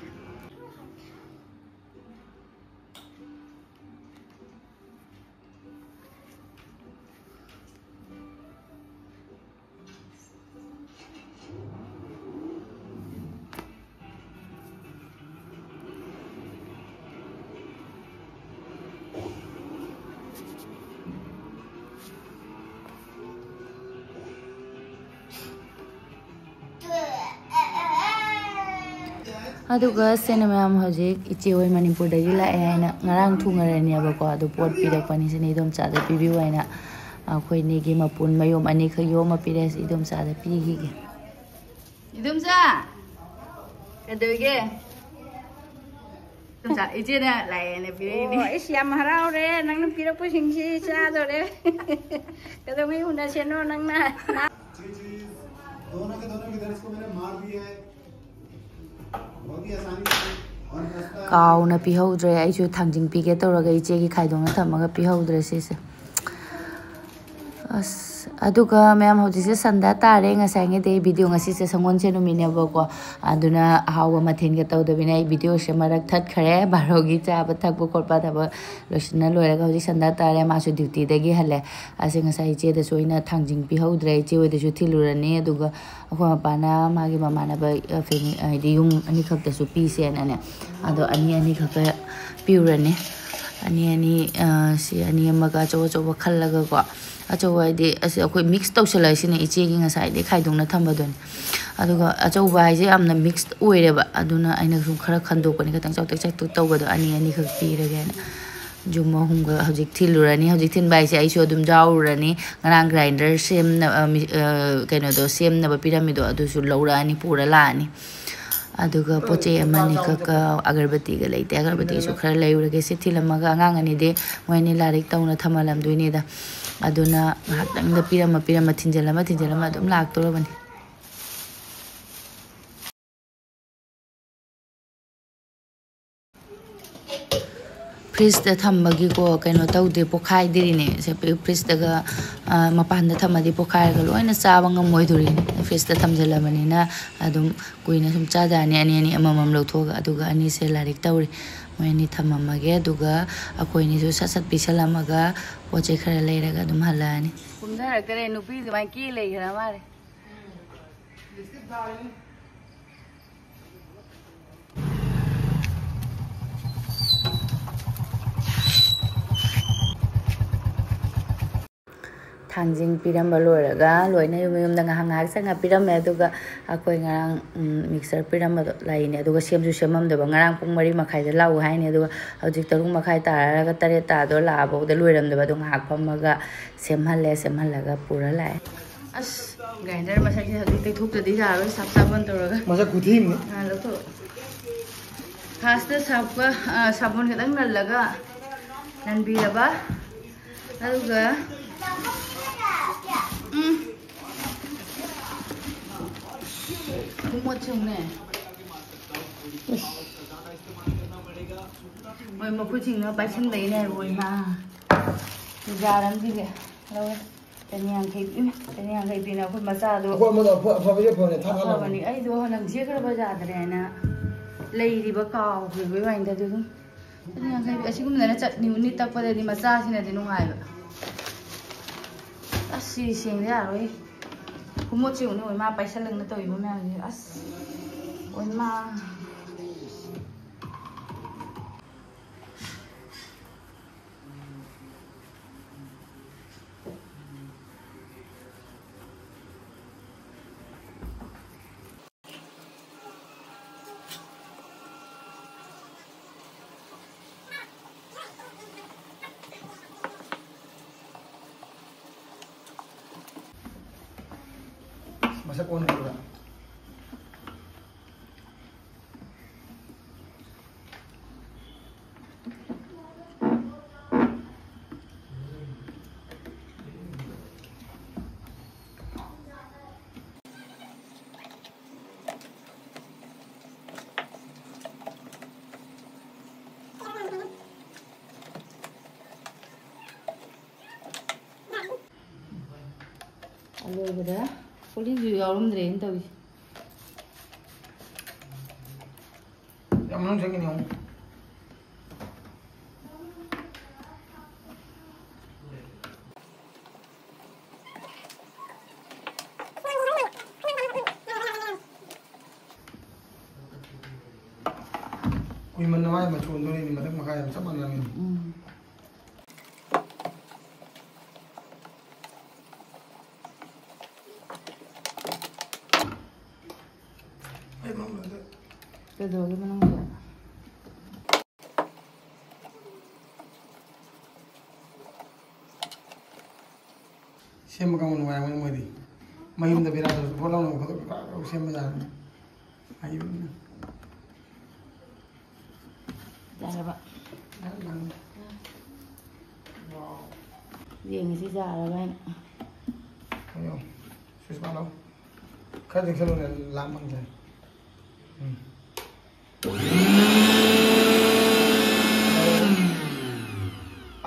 ꯑꯗꯨꯒ ꯁꯤꯅ ꯃꯌꯥꯝ ꯍꯧꯖꯤꯛ ꯏꯆꯦ ꯍꯣꯏ ꯃꯅꯤꯄꯨꯔꯗꯒꯤ ꯂꯥꯛꯑꯦ ꯍꯥꯏꯅ ꯉꯔꯥꯡ ꯊꯨꯡꯉꯔꯅꯦꯕꯀꯣ, ꯑꯗꯨ ꯄꯣꯠ ꯄꯤꯔꯛꯄꯅꯤ꯫ ꯁꯤꯅ ꯏꯗꯣꯝꯆꯥꯗ ꯄꯤꯕꯤꯌꯨ ꯍꯥꯏꯅ ꯑꯩꯈꯣꯏ ꯏꯅꯦꯒꯤ ꯃꯄꯨꯟ ꯃꯌꯣꯝ ꯑꯅꯤꯈꯛ ꯌꯣꯝꯃ ꯄꯤꯔꯛꯑꯦ꯫ ꯁꯤ ꯏꯗꯣꯝꯆꯥꯗ ꯄꯤꯈꯤꯒꯦ꯫ ꯏꯗꯣꯝꯆꯥ, ꯀꯩꯗꯧꯔꯤꯒꯦ? ꯏꯗꯣꯝꯆꯥ, ꯏꯆꯦꯅ ꯂꯥꯛꯑꯦꯅ ꯄꯤꯔꯛꯏꯅꯦ꯫ ꯑꯣ, ꯑꯩꯁ, ꯌꯥꯝ ꯍꯔꯥꯎꯔꯦ ꯅꯪꯅ ꯄꯤꯔꯛꯄꯁꯤꯡꯁꯤ ꯆꯥꯗꯣꯔꯦ꯫ ꯀꯩꯗꯧꯉꯩ ꯎꯅꯁꯦꯅꯣ ꯅꯪꯅ? दोनों के दोनों किधर, इसको मैंने मार दिया है। बहुत ही आसानी से। और रास्ता ꯀꯥꯎꯅ ꯄꯤꯍꯧꯗ꯭ꯔꯦ꯫ ꯑꯩꯁꯨ ꯊꯥꯡꯖꯤꯡ ꯄꯤꯒꯦ ꯇꯧꯔꯒ ꯏꯆꯦꯒꯤ ꯈꯥꯏꯗꯣꯛꯅ ꯊꯝꯃꯒ ꯄꯤꯍꯧꯗ꯭ꯔꯦ ꯁꯤꯁꯦ꯫ ꯑꯁ, ꯑꯗꯨꯒ ꯃꯌꯥꯝ, ꯍꯧꯖꯤꯛꯁꯦ ꯁꯟꯗꯥ ꯇꯥꯔꯦ꯫ ꯉꯁꯥꯏꯉꯩꯗꯤ ꯑꯩ ꯚꯤꯗꯤꯑꯣ, ꯉꯁꯤꯁꯦ ꯁꯪꯒꯣꯜꯁꯦꯟ ꯅꯨꯃꯤꯠꯅꯦꯕꯀꯣ, ꯑꯗꯨꯅ ꯑꯍꯥꯎꯕ ꯃꯊꯦꯜꯒ ꯇꯧꯗꯕꯤꯅ ꯑꯩ ꯚꯤꯗꯤꯑꯣꯁꯦ ꯃꯔꯛ ꯊꯠꯈ꯭ꯔꯦ꯫ ꯕꯥꯔꯣꯒꯤ ꯆꯥꯕ ꯊꯛꯄ ꯈꯣꯠꯄ ꯊꯕꯛ ꯂꯣꯏꯁꯤꯟꯅ ꯂꯣꯏꯔꯒ ꯍꯧꯖꯤꯛ ꯁꯟꯗꯥ ꯇꯥꯔꯦ꯫ ꯃꯥꯁꯨ ꯗ꯭ꯌꯨꯇꯤꯗꯒꯤ ꯍꯜꯂꯦ꯫ ꯑꯁꯤ ꯉꯁꯥꯏ ꯏꯆꯦꯗꯁꯨ ꯑꯩꯅ ꯊꯥꯡꯖꯤꯡ ꯄꯤꯍꯧꯗ꯭ꯔꯦ, ꯏꯆꯦ ꯍꯣꯏꯗꯁꯨ ꯊꯤꯜꯂꯨꯔꯅꯤ꯫ ꯑꯗꯨꯒ ꯑꯩꯈꯣꯏ ꯃꯄꯥꯅ ꯃꯥꯒꯤ ꯃꯃꯥꯟꯅꯕ, ꯑ, ꯐꯦꯃꯤ-, ꯍꯥꯏꯗꯤ ꯌꯨꯝ ꯑꯅꯤꯈꯛꯇꯁꯨ ꯄꯤꯁꯦꯅꯅꯦ, ꯑꯗꯣ ꯑꯅꯤ ꯑꯅꯤꯈꯛꯇ ꯄꯤꯔꯨꯔꯅꯤ꯫ ꯑꯅꯤ ꯑꯅꯤ, ꯑ, ꯁꯤ ꯑꯅꯤ ꯑꯃꯒ ꯑꯆꯧ ꯑꯆꯧꯕ ꯈꯜꯂꯒꯀꯣ, ꯑꯆꯧꯕ ꯍꯥꯏꯗꯤ ꯑꯁꯤ ꯑꯩꯈꯣꯏ ꯃꯤꯛꯁ ꯇꯧꯁꯜꯂꯛꯏꯁꯤꯅ ꯏꯆꯦꯒꯤ ꯉꯁꯥꯏꯗꯩ ꯈꯥꯏꯗꯣꯛꯅ ꯊꯝꯕꯗꯨꯅꯤ꯫ ꯑꯗꯨꯒ ꯑꯆꯧꯕ ꯍꯥꯏꯁꯦ ꯌꯥꯝꯅ ꯃꯤꯛꯁ ꯑꯣꯏꯔꯦꯕ, ꯑꯗꯨꯅ ꯑꯩꯅ ꯁꯨꯝ ꯈꯔ ꯈꯟꯗꯣꯛꯄꯅꯤ, ꯈꯤꯇꯪ ꯆꯥꯎꯇꯛ ꯆꯥꯎꯇꯛ ꯇꯧꯕꯗꯣ ꯑꯅꯤ ꯑꯅꯤꯈꯛ ꯄꯤꯔꯒꯦꯅ꯫ ꯌꯨꯝ ꯑꯍꯨꯝꯒ ꯍꯧꯖꯤꯛ ꯊꯤꯜꯂꯨꯔꯅꯤ꯫ ꯍꯧꯖꯤꯛ ꯊꯤꯟꯕ ꯍꯥꯏꯁꯦ ꯑꯩꯁꯨ ꯑꯗꯨꯝ ꯌꯥꯎꯔꯨꯔꯅꯤ꯫ ꯉꯔꯥꯡ ꯒ꯭ꯔꯥꯏꯟꯗꯔ ꯁꯦꯝꯅ-, ꯑ, ꯃꯤ-, ꯑ, ꯀꯩꯅꯣꯗꯣ ꯁꯦꯝꯅꯕ ꯄꯤꯔꯝꯃꯤꯗꯣ ꯑꯗꯨꯁꯨ ꯂꯧꯔꯛꯑꯅꯤ, ꯄꯨꯔ ꯂꯥꯛꯑꯅꯤ꯫ ꯑꯗꯨꯒ ꯄꯣꯠ ꯆꯩ ꯑꯃꯅꯤ ꯈꯛꯀ ꯑꯒꯔꯕꯇꯤꯒ ꯂꯩꯇꯦ, ꯑꯒꯔꯕꯇꯤꯁꯨ ꯈꯔ ꯂꯩꯔꯨꯔꯒꯦ꯫ ꯁꯤ ꯊꯤꯜꯂꯝꯃꯒ ꯑꯉꯥꯡ ꯑꯅꯤꯗꯤ ꯃꯣꯏ ꯑꯅꯤ ꯂꯥꯏꯔꯤꯛ ꯇꯧꯅ ꯊꯝꯍꯜꯂꯝꯗꯣꯏꯅꯤꯗ꯫ ꯑꯗꯨꯅ ꯉꯥꯏꯍꯥꯛꯇꯪꯗ ꯄꯤꯔꯝꯃ ꯄꯤꯔꯝꯃ, ꯊꯤꯟꯖꯜꯂꯝꯃ ꯊꯤꯟꯖꯜꯂꯝꯃ ꯑꯗꯨꯝ ꯂꯥꯛꯇꯣꯔꯕꯅꯤ꯫ ꯐ꯭ꯔꯤꯖꯇ ꯊꯝꯕꯒꯤꯀꯣ, ꯀꯩꯅꯣ ꯇꯧꯗꯦ, ꯄꯣꯛꯈꯥꯏꯗ꯭ꯔꯤꯅꯦ꯫ ꯁꯦ ꯐ꯭ꯔꯤꯖꯇꯒ, ꯑ, ꯃꯄꯥꯟꯗ ꯊꯝꯃꯗꯤ ꯄꯣꯛꯈꯥꯏꯔꯒ ꯂꯣꯏꯅ ꯆꯥꯕ ꯉꯝꯃꯣꯏꯗꯣꯔꯤꯅꯦ꯫ ꯐ꯭ꯔꯤꯖꯇ ꯊꯝꯖꯤꯜꯂꯕꯅꯤꯅ ꯑꯗꯨꯝ ꯀꯨꯏꯅ ꯁꯨꯝ ꯆꯥꯖꯔꯅꯤ, ꯑꯅꯤ ꯑꯅꯤ ꯑꯃꯃꯝ ꯂꯧꯊꯣꯛꯑꯒ꯫ ꯑꯗꯨꯒ ꯑꯅꯤꯁꯦ ꯂꯥꯏꯔꯤꯛ ꯇꯧꯔꯤ, ꯃꯣꯏ ꯑꯅꯤ ꯊꯝꯃꯝꯃꯒꯦ꯫ ꯑꯗꯨꯒ ꯑꯩꯈꯣꯏ ꯑꯅꯤꯁꯨ ꯁꯠ ꯁꯠ ꯄꯤꯁꯜꯂꯝꯃꯒ ꯄꯣꯠ ꯆꯩ ꯈꯔ ꯂꯩꯔꯒ ꯑꯗꯨꯝ ꯍꯜꯂꯛꯑꯅꯤ꯫ ꯀꯨꯝꯊꯔꯛꯇꯔꯦ, ꯅꯨꯄꯤ ꯑꯗꯨꯃꯥꯏꯅ ꯀꯦ ꯂꯩꯈ꯭ꯔ ꯃꯥꯜꯂꯦ꯫ ꯊꯥꯡꯖꯤꯡ ꯄꯤꯔꯝꯕ ꯂꯣꯏꯔꯒ ꯂꯣꯏꯅ ꯌꯨꯝ ꯌꯨꯝꯗ ꯉꯥꯏꯍꯥꯛ ꯉꯥꯏꯍꯥꯛ ꯆꯪꯉ ꯄꯤꯔꯝꯃꯦ꯫ ꯑꯗꯨꯒ ꯑꯩꯈꯣꯏ ꯉꯔꯥꯡ, ꯎꯝ, ꯃꯤꯛꯆꯔ ꯄꯤꯔꯝꯕꯗꯣ ꯂꯩꯅꯦ꯫ ꯑꯗꯨꯒ ꯁꯦꯝꯁꯨ ꯁꯦꯝꯃꯝꯗꯕ꯫ ꯉꯔꯥꯡ ꯄꯨꯡ ꯃꯔꯤ ꯃꯈꯥꯏꯗ ꯂꯥꯛꯎ ꯍꯥꯏꯅꯦ, ꯑꯗꯨꯒ ꯍꯧꯖꯤꯛ ꯇꯔꯨꯛ ꯃꯈꯥꯏ ꯇꯥꯔꯒ ꯇꯔꯦꯠ ꯇꯥꯗꯣ ꯂꯥꯛꯑꯐꯥꯎꯗ ꯂꯣꯏꯔꯝꯗꯕ꯫ ꯑꯗꯨ ꯉꯥꯏꯍꯥꯛ ꯐꯝꯃꯒ ꯁꯦꯝꯍꯜꯂꯦ, ꯁꯦꯝꯍꯜꯂꯒ ꯄꯨꯔ ꯂꯥꯛꯑꯦ꯫ ꯑꯁ, ꯒ꯭ꯔꯥꯏꯟꯗꯔ ꯃꯁꯛꯁꯦ ꯍꯧꯖꯤꯛ ꯇꯩꯊꯣꯛꯇ꯭ꯔꯗꯤ ꯌꯥꯔꯣꯏ, ꯁꯥꯞ ꯁꯥꯕꯣꯟ ꯇꯧꯔꯒ꯫ ꯃꯁꯛ ꯈꯨꯊꯤ ꯑꯃꯅꯤ꯫ ꯑꯥ, ꯂꯧꯊꯣꯛ꯫ ꯐꯥꯔꯁꯇ ꯁꯥꯞꯀ, ꯑꯥ, ꯁꯥꯕꯣꯟ ꯈꯤꯇꯪ ꯅꯜꯂꯒ ꯅꯟꯕꯤꯔꯕ, ꯑꯗꯨꯒ, ꯎꯝ, ꯈꯨꯃꯣꯠꯁꯤꯡꯅꯦ꯫ ꯏꯁ꯫ ꯃꯣꯏ ꯃꯈꯨꯠꯁꯤꯡꯅ ꯄꯥꯏꯁꯤꯟꯕꯩꯅꯦ ꯍꯥꯏꯕ, ꯏꯃꯥ꯫ ꯖꯥꯔ ꯑꯃꯗꯤ ꯂꯧꯔꯦ꯫ ꯆꯅꯤ ꯌꯥꯡꯈꯩ ꯄꯤ-, ꯆꯅꯤ ꯌꯥꯡꯈꯩ ꯄꯤꯅ ꯑꯩꯈꯣꯏ ꯃꯆꯥꯗꯣ꯫ ꯑꯩꯈꯣꯏ ꯑꯃꯗꯣ ꯑꯐ-, ꯑꯐꯕꯁꯦ ꯐꯕꯅꯦ, ꯊꯥ ꯊꯥ ꯂꯧꯕꯅꯦ꯫ ꯑꯐꯕꯅꯤ꯫ ꯑꯩꯗꯣ ꯅꯪ ꯁꯦꯠꯈ꯭ꯔꯕ ꯖꯥꯗ꯭ꯔꯦꯅ ꯂꯩꯔꯤꯕ ꯀꯥꯎꯈꯤꯕꯩ ꯋꯥꯅꯤꯗ꯫ ꯑꯗꯨ ꯑꯗꯨꯝ ꯆꯅꯤ ꯌꯥꯡꯈꯩ ꯄꯤ-, ꯑꯁꯤꯒꯨꯝꯕꯗꯅ ꯆꯠꯅꯤ ꯎꯅꯤ ꯇꯛꯄꯗꯗꯤ ꯃꯆꯥꯁꯤꯅꯗꯤ ꯅꯨꯡꯉꯥꯏꯕ꯫ ꯑꯁ, ꯁꯤ ꯁꯦꯡꯗ ꯌꯥꯔꯣꯏ꯫ ꯈꯨꯃꯣꯠꯁꯤ ꯎꯅ ꯃꯥ ꯄꯥꯏꯁꯜꯂꯛꯅ ꯇꯧꯔꯤꯕ ꯃꯌꯥꯝꯁꯦ꯫ ꯑꯁ, ꯑꯣꯏꯃꯥ꯫ ꯃꯁꯛ ꯑꯣꯟꯈ꯭ꯔꯦꯕ꯫ ꯑꯂꯣꯏꯕꯗ ꯎꯔꯤꯁꯨ ꯌꯥꯎꯔꯝꯗ꯭ꯔꯦꯅ ꯇꯧꯔꯤꯁꯦ꯫ ꯌꯥꯝ ꯃꯅꯨꯡ ꯆꯪꯉꯤꯅꯦ ꯑꯃꯨꯛ꯫ ꯀꯨꯏꯃꯟꯅ ꯃꯥꯏ ꯃꯆꯨ ꯑꯣꯟꯗꯣꯔꯤꯅꯤ, ꯃꯊꯛ ꯃꯈꯥ ꯌꯥꯝ ꯆꯞ ꯃꯥꯟꯅꯔꯝꯃꯤꯅꯤ꯫ ꯎꯝ꯫ ꯑꯩ ꯃꯅꯨꯡꯗ ꯀꯩꯗꯧꯔꯒꯦ ꯃꯅꯨꯡꯗ? ꯁꯦꯝꯕ ꯀꯥꯡꯕꯨ ꯅꯨꯡꯉꯥꯏꯔꯝꯒꯅꯤ ꯃꯣꯏꯗꯤ꯫ ꯃꯌꯨꯝꯗ ꯕꯦꯔꯥ ꯇꯧꯔꯁꯨ ꯄꯣꯠ ꯂꯧꯅꯕ ꯈꯣꯠꯇꯕ ꯄꯨꯔꯥ ꯁꯦꯝꯕ ꯌꯥꯔꯅꯤ꯫ ꯍꯩꯕꯅꯤꯅ꯫ ꯌꯥꯔꯕ? ꯌꯥꯔꯅꯤ꯫ ꯋꯥꯎ꯫ ꯌꯦꯡꯉꯁꯤ ꯌꯥꯔꯕ ꯍꯥꯏꯅ꯫ ꯀꯩꯅꯣ? ꯁꯨꯁꯃꯥ ꯂꯧ꯫ ꯈꯔ ꯆꯦꯛꯁꯤꯜꯂꯨꯅꯦ, ꯂꯥꯝ ꯐꯪꯗ꯭ꯔꯦ꯫ ꯎꯝ꯫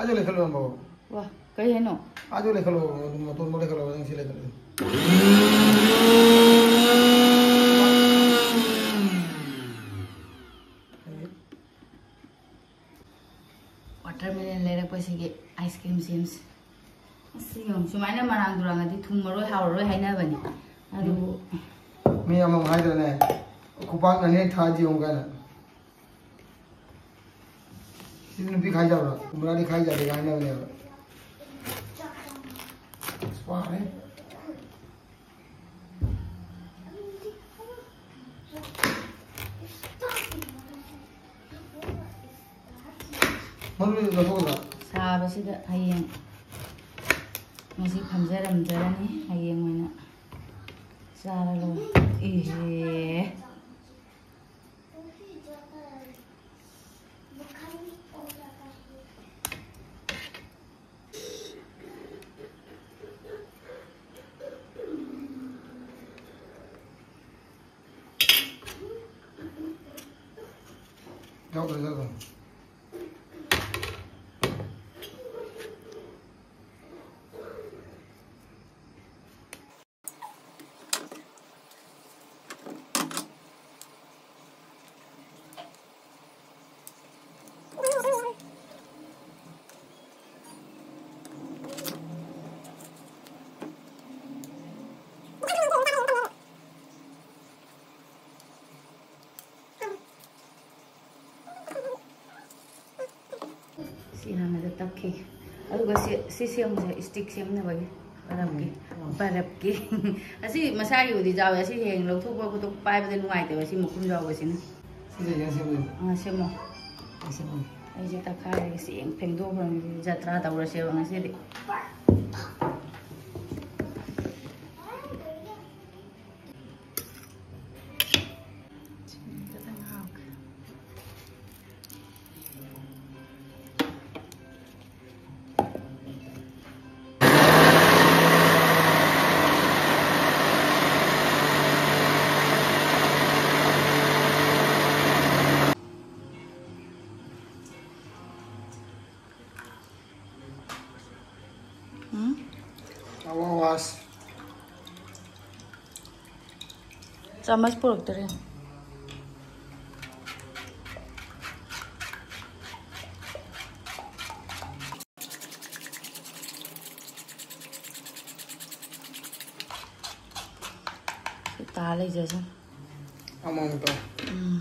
ꯑꯗꯨ ꯂꯩꯈꯠꯂꯣ, ꯕꯥꯕꯨ꯫ ꯋꯥ, ꯀꯩ ꯍꯥꯏꯅꯣ? ꯑꯗꯨ ꯂꯩꯈꯠꯂꯣ, ꯑꯗꯨꯝ ꯃꯇꯣꯟꯗꯣ ꯂꯩꯈꯠꯂꯣ, ꯅꯪ ꯁꯤ ꯂꯩꯈꯠꯂꯣ꯫ Watermelon ꯂꯩꯔꯛꯄꯁꯤꯒꯤ ice cream ꯁꯦꯝꯁꯤ꯫ ꯑꯁ, ꯌꯦꯡꯉꯨ, ꯁꯨꯃꯥꯏꯅ ꯃꯔꯥꯡ ꯇꯨꯔꯥꯡꯉꯗꯤ ꯊꯨꯝꯃꯔꯣꯏ, ꯍꯥꯎꯔꯔꯣꯏ ꯍꯥꯏꯅꯕꯅꯤ꯫ ꯑꯗꯨꯕꯨ ꯃꯤ ꯑꯃꯃꯨꯛ ꯍꯥꯏꯗ꯭ꯔꯅꯦ, "ꯈꯨꯄꯥꯛꯅ ꯅꯦꯠ ꯊꯥꯗꯤ ꯌꯦꯡꯉꯨ" ꯀꯥꯏꯅ꯫ ꯁꯤꯗꯤ ꯅꯨꯄꯤ ꯈꯥꯏꯖꯕ꯭ꯔꯣ? ꯈꯨꯝꯕ꯭ꯔꯥꯗꯤ ꯈꯥꯏꯖꯗꯦ ꯍꯥꯏꯅꯕꯅꯦꯕ꯫ ꯑꯁ, ꯋꯥꯔꯦ꯫ ꯃꯔꯨꯗꯤ ꯂꯧꯊꯣꯛꯑꯒ꯫ ꯁꯥꯕꯁꯤꯗ ꯍꯌꯦꯡ, ꯉꯁꯤ ꯐꯝꯖꯔꯝꯖꯔꯅꯤ, ꯍꯌꯦꯡ ꯑꯣꯏꯅ ꯆꯥꯔ ꯂꯣꯏꯔꯦ꯫ ꯏꯍꯦ꯫ ꯌꯥꯎꯗ꯭ꯔꯦ, ꯌꯥꯎꯗ꯭ꯔꯦ꯫ ꯁꯤ ꯍꯥꯟꯅꯗ ꯇꯛꯈꯤꯒꯦ꯫ ꯑꯗꯨꯒ ꯁꯤ, ꯁꯤ ꯁꯦꯝꯁꯦ, stick ꯁꯦꯝꯅꯕꯒꯤ꯫ ꯕꯔꯞꯀꯤ꯫ ꯎꯝ꯫ ꯕꯔꯞꯀꯤ꯫ ꯑꯁꯤ ꯃꯁꯥꯒꯤꯕꯨꯗꯤ ꯌꯥꯎꯋꯦ꯫ ꯑꯁꯤ ꯍꯌꯦꯡ ꯂꯧꯊꯣꯛꯄ ꯈꯣꯠꯇꯣꯛꯄ ꯄꯥꯏꯕꯗ ꯅꯨꯡꯉꯥꯏꯇꯦꯕ, ꯁꯤ ꯃꯈꯨꯝ ꯌꯥꯎꯕꯁꯤꯅ꯫ ꯁꯤꯁꯦ ꯌꯦꯟ ꯁꯦꯝꯗꯣꯏꯅꯤ꯫ ꯑꯥ, ꯁꯦꯝꯃꯣ꯫ ꯌꯦꯟ ꯁꯦꯝꯃꯣ꯫ ꯑꯩꯁꯦ ꯇꯛꯈꯥꯏꯔꯒꯦ, ꯆꯦꯡ ꯐꯦꯡꯗꯣꯛꯈ꯭ꯔꯕꯅꯤ꯫ ꯖꯇ꯭ꯔꯥ ꯇꯧꯔꯁꯦꯕ ꯉꯁꯤꯗꯤ꯫ ꯆꯥꯃꯁ ꯄꯨꯔꯛꯇꯔꯦ꯫ ꯁꯤ ꯇꯥ ꯂꯩꯖꯁꯅꯤ꯫ ꯑꯃꯃꯝ ꯇꯧ꯫ ꯎꯝ꯫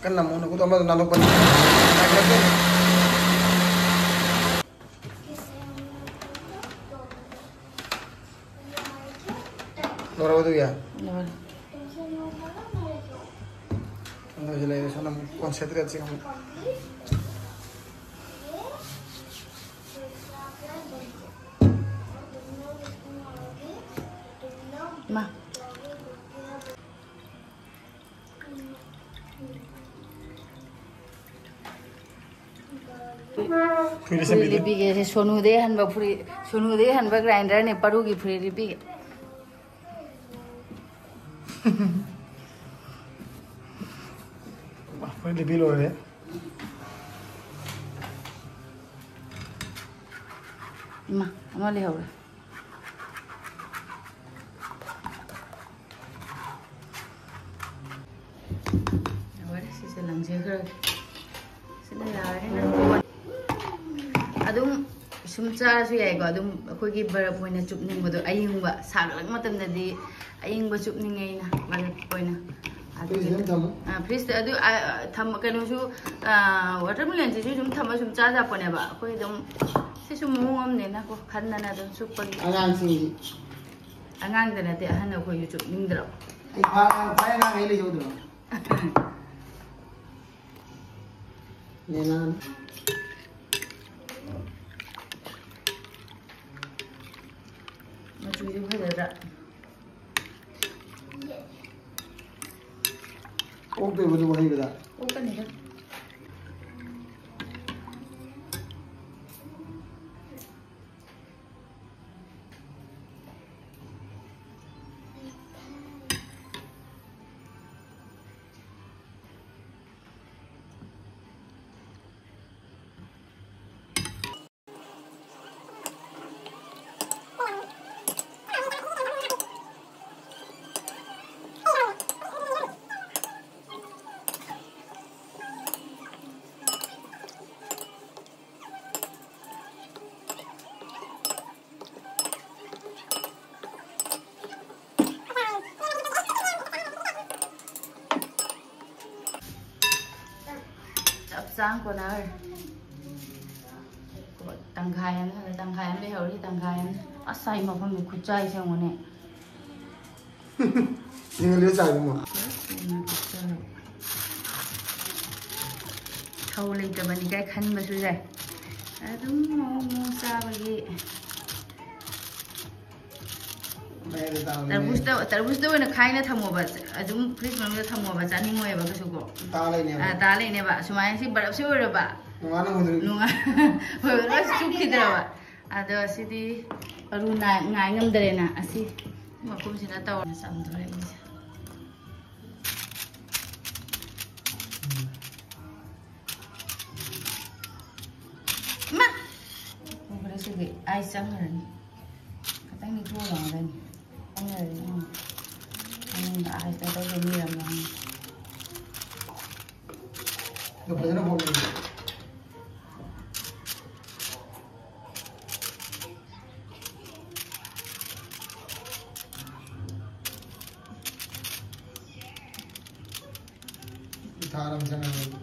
ꯀꯟꯅ ꯑꯃꯨꯛ ꯅꯈꯨꯠ ꯑꯃꯗ ꯅꯥꯟꯊꯣꯛꯄꯅꯤ꯫ ꯂꯣꯏꯔꯕ ꯑꯗꯨꯒꯤ? ꯂꯣꯏꯔꯦ꯫ ꯑꯗꯨꯁꯨ ꯂꯩꯔꯦ, ꯁꯣꯝꯗ ꯑꯃꯨꯛ concentrate ꯁꯦ ꯑꯃꯨꯛ꯫ ꯃꯥ꯫ ꯐꯨꯔꯤꯠ ꯐꯨꯔꯤꯠ ꯁꯦꯝꯕꯤꯗꯣꯏ꯫ ꯂꯤꯠꯄꯤꯒꯦ꯫ ꯁꯦ ꯁꯣꯅꯨꯗꯩ ꯍꯟꯕ ꯐꯨꯔꯤꯠ, ꯁꯣꯅꯨꯗꯩ ꯍꯟꯕ grinderꯅꯦ ꯄꯔꯨꯒꯤ ꯐꯨꯔꯤꯠ ꯂꯤꯠꯄꯤꯒꯦ꯫ ꯐꯨꯔꯤꯠ ꯂꯤꯠꯄꯤ ꯂꯣꯏꯔꯦ꯫ ꯏꯃꯥ, ꯑꯃ ꯂꯩꯍꯧꯔꯦ꯫ ꯂꯣꯏꯔꯦ, ꯁꯤꯁꯦ ꯂꯪꯁꯦ ꯈꯔ ꯁꯤꯅ ꯌꯥꯔꯅꯤ ꯅꯪ꯫ ꯑꯗꯨꯝ ꯁꯨꯝ ꯆꯥꯔꯁꯨ ꯌꯥꯏꯀꯣ꯫ ꯑꯗꯨꯝ ꯑꯩꯈꯣꯏꯒꯤ ꯕꯔꯞ ꯑꯣꯏꯅ ꯆꯨꯞꯅꯤꯡꯕꯗꯣ, ꯑꯌꯤꯡꯕ ꯁꯥꯒꯠꯂꯛꯄ ꯃꯇꯝꯗꯗꯤ ꯑꯌꯤꯡꯕ ꯆꯨꯞꯅꯤꯡꯉꯦ ꯑꯩꯅ ꯕꯔꯞ ꯑꯣꯏꯅ꯫ ꯐ꯭ꯔꯤꯖꯇ ꯑꯗꯨꯝ ꯊꯝꯃꯨ꯫ ꯑꯥ, ꯐ꯭ꯔꯤꯖꯇ ꯑꯗꯨ, ꯑꯥ, ꯑꯥ, ꯊꯝ-, ꯀꯩꯅꯣꯁꯨ, ꯑꯥ, watermelonꯁꯤꯁꯨ ꯁꯨꯝ ꯊꯝꯃ ꯁꯨꯝ ꯆꯥ ꯌꯥꯄꯣꯠꯅꯦꯕ꯫ ꯑꯩꯈꯣꯏ ꯑꯗꯨꯝ ꯁꯤꯁꯨ ꯃꯑꯣꯡ ꯑꯃꯅꯦꯅꯀꯣ, ꯈꯟꯗꯅ ꯑꯗꯨꯝ ꯆꯨꯞꯄꯒꯤ꯫ ꯑꯉꯥꯡꯁꯤꯡꯒꯤ꯫ ꯑꯉꯥꯡꯗ ꯅꯠꯇꯦ, ꯑꯍꯟ ꯑꯩꯈꯣꯏꯁꯨ ꯆꯨꯞꯅꯤꯡꯗ꯭ꯔꯣ? ꯑꯩ ꯈ꯭ꯋꯥꯏ, ꯈ꯭ꯋꯥꯏ ꯑꯉꯥꯡ ꯑꯩ ꯂꯩꯖꯍꯧꯗ꯭ꯔꯣ? ꯅꯦꯅꯥꯅ꯫ ꯃꯆꯨꯁꯦ ꯐꯖꯗ꯭ꯔꯥ? ꯀꯣꯛꯇꯣꯏꯕꯗꯨꯕꯨ ꯍꯩꯕꯗ? ꯀꯣꯛꯀꯅꯤꯗ꯫ ꯆꯞ ꯆꯥꯅ ꯀꯣꯟꯅꯈ꯭ꯔꯦ꯫ ꯇꯪꯈꯥꯏ ꯑꯃ ꯍꯜꯂꯦ, ꯇꯪꯈꯥꯏ ꯑꯃ ꯂꯩꯍꯧꯔꯤ, ꯇꯪꯈꯥꯏ ꯑꯃ꯫ ꯑꯁ, ꯑꯩ ꯃꯐꯝꯗ ꯈꯨꯠꯆꯥꯏꯁꯦ ꯌꯦꯡꯉꯨꯅꯦ꯫ ꯌꯦꯡꯍꯜꯂꯤꯔꯣ ꯆꯥꯏꯕ ꯑꯃ? ꯊꯧ ꯂꯩꯇꯕꯅꯤ ꯀꯥꯏ ꯈꯟꯕꯁꯨ ꯌꯥꯏ꯫ ꯑꯗꯨꯝ ꯃꯑꯣꯡ ꯃꯑꯣꯡ ꯆꯥꯕꯒꯤ꯫ ꯃꯌꯥꯏꯗ ꯇꯥꯕꯅꯦ꯫ ꯇꯔꯕꯨꯖꯇ, ꯇꯔꯕꯨꯖꯇ ꯑꯣꯏꯅ ꯈꯥꯏꯅ ꯊꯝꯃꯣꯕ, ꯑꯗꯨꯝ ꯐ꯭ꯔꯤꯖ ꯃꯅꯨꯡꯗ ꯊꯝꯃꯣꯕ, ꯆꯥꯅꯤꯡꯉꯣꯏꯕ ꯀꯩꯁꯨ ꯀꯣ꯫ ꯇꯥ ꯂꯩꯅꯦꯕ꯫ ꯑꯥ, ꯇꯥ ꯂꯩꯅꯦꯕ꯫ ꯁꯨꯃꯥꯏꯅ ꯁꯤ ꯕꯔꯞꯁꯤ ꯑꯣꯏꯔꯕ꯫ ꯅꯣꯡꯉꯥꯟꯅ ꯍꯧꯗꯣꯏꯅꯤ꯫ ꯅꯣꯡꯉꯥꯟ-, ꯍꯣꯏ, ꯂꯣꯏ ꯆꯨꯞꯈꯤꯗ꯭ꯔꯕ꯫ ꯑꯗꯣ ꯁꯤꯗꯤ ꯃꯔꯨ ꯅꯥꯏ-, ꯉꯥꯏ ꯉꯝꯗꯔꯦꯅ꯫ ꯑꯁꯤ ꯃꯈꯨꯝꯁꯤꯅ ꯇꯧꯔ ꯆꯝꯗꯣꯔꯦ ꯑꯩꯁꯦ꯫ ꯏꯃꯥ! ꯎꯈ꯭ꯔꯦ ꯁꯤꯗꯤ꯫ ꯑꯥꯏꯁ ꯆꯪꯈ꯭ꯔꯅꯤ꯫ ꯈꯤꯇꯪ ꯅꯤꯛꯊꯣꯛꯑ ꯂꯥꯎꯗꯣꯏꯅꯤ꯫ ꯆꯪꯈ꯭ꯔꯅꯤ꯫ ꯎꯝ꯫ ꯃꯅꯨꯡꯗ ꯑꯥꯏꯁꯇ ꯇꯧꯗꯣꯏ ꯂꯩꯔꯝꯃꯦ꯫ ꯑꯗꯣ ꯐꯖꯅ ꯍꯣꯠꯂꯤ꯫ ꯊꯥꯔ ꯆꯪꯉꯒ꯫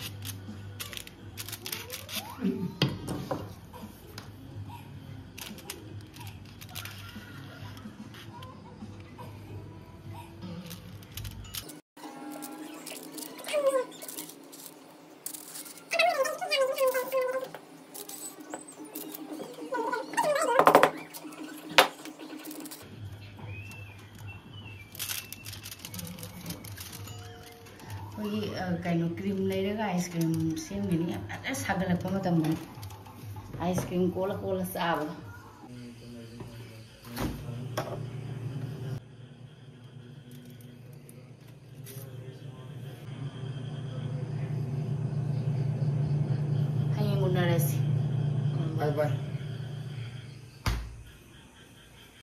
ꯑꯩ, ꯑ, ꯀꯩꯅꯣ, ꯀ꯭ꯔꯤꯝ ꯂꯩꯔꯒ ꯑꯥꯏꯁ ꯀ꯭ꯔꯤꯝ ꯁꯦꯝꯒꯅꯤ꯫ ꯌꯥꯝ ꯐꯖꯅ ꯁꯥꯒꯠꯂꯛꯄ ꯃꯇꯝꯗ ꯑꯥꯏꯁ ꯀ꯭ꯔꯤꯝ ꯀꯣꯜꯂ ꯀꯣꯜꯂ ꯆꯥꯕꯗꯣ꯫ ꯍꯌꯦꯡ ꯎꯅꯔꯁꯤ꯫ ꯕꯥꯏ ꯕꯥꯏ꯫